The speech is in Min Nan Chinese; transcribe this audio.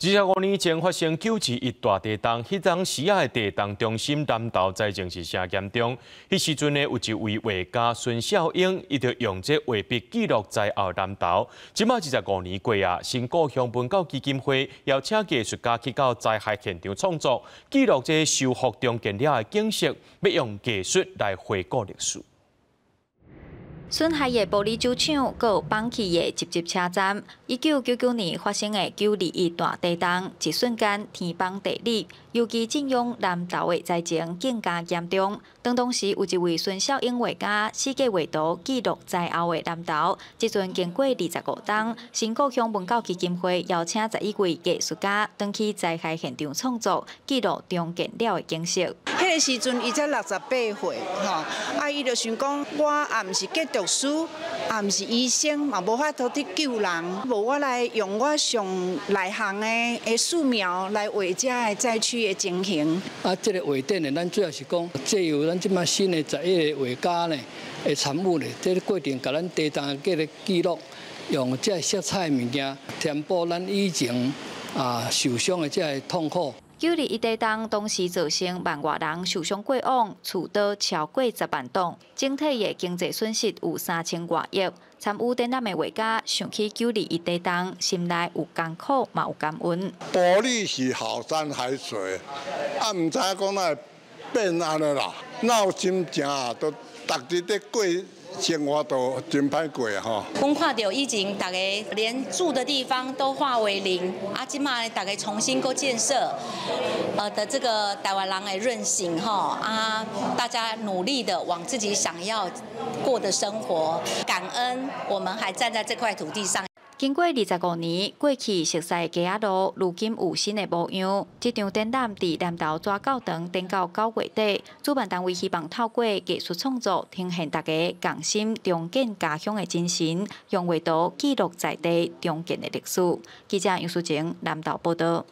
25年前發生九二一大地動，彼當時仔的地動中心南投災情是誠嚴重。彼時陣呢，有一位畫家孫少英，伊就用這畫筆記錄災後南投。這馬二十五年過啊，新故鄉文教基金會邀請藝術家去到災害現場創作，記錄這修復重建了的景色，欲用藝術來回顧歷史。損害的玻璃酒廠，閣有崩去的集集車站。1999年發生的九二一大地動，一瞬間天崩地裂，尤其震央南投的災情更加嚴重。當時有一位孫少英畫家，四界畫圖記錄災後的南投。這陣經過25冬，新故鄉文教基金會邀請11位藝術家，轉去災害現場創作，記錄重建了的景色。彼个時陣，伊才68歲，吼，啊，伊就想講，我也毋是建築師，也毋是醫生，嘛無法度去救人，無我來用我上內行的素描來畫遮个災區的情形。啊，這個畫展呢，咱主要是講，藉由咱這馬新的11個畫家呢的參與呢，這個過程共咱地動的這個記錄，用這個色彩的物件填補咱以前啊受傷的這個痛苦。九二一地動當時造成萬外人受傷過往，厝倒超過10萬棟，整體的經濟損失有3000外億。參與展覽的畫家想起九二一地動，心內有艱苦嘛有感恩。玻璃是好山海水，啊，毋知影講哪會變按呢啦，哪有心情啊？都逐日咧過生活都真歹過吼。阮看著以前逐家連住的地方都化為零，啊，這馬逐家重新閣建設，的這個台灣人的韌性吼，啊，大家努力的往自己想要過的生活，感恩我們還站在這塊土地上。經過25年，過去熟悉的街仔路，如今有新的模樣。這場展覽佇南投紙教堂展到9月底，主辦單位希望透過藝術創作，呈現大家共心重建家鄉的精神，用畫圖記錄在地重建的歷史。記者楊淑晴南投報導。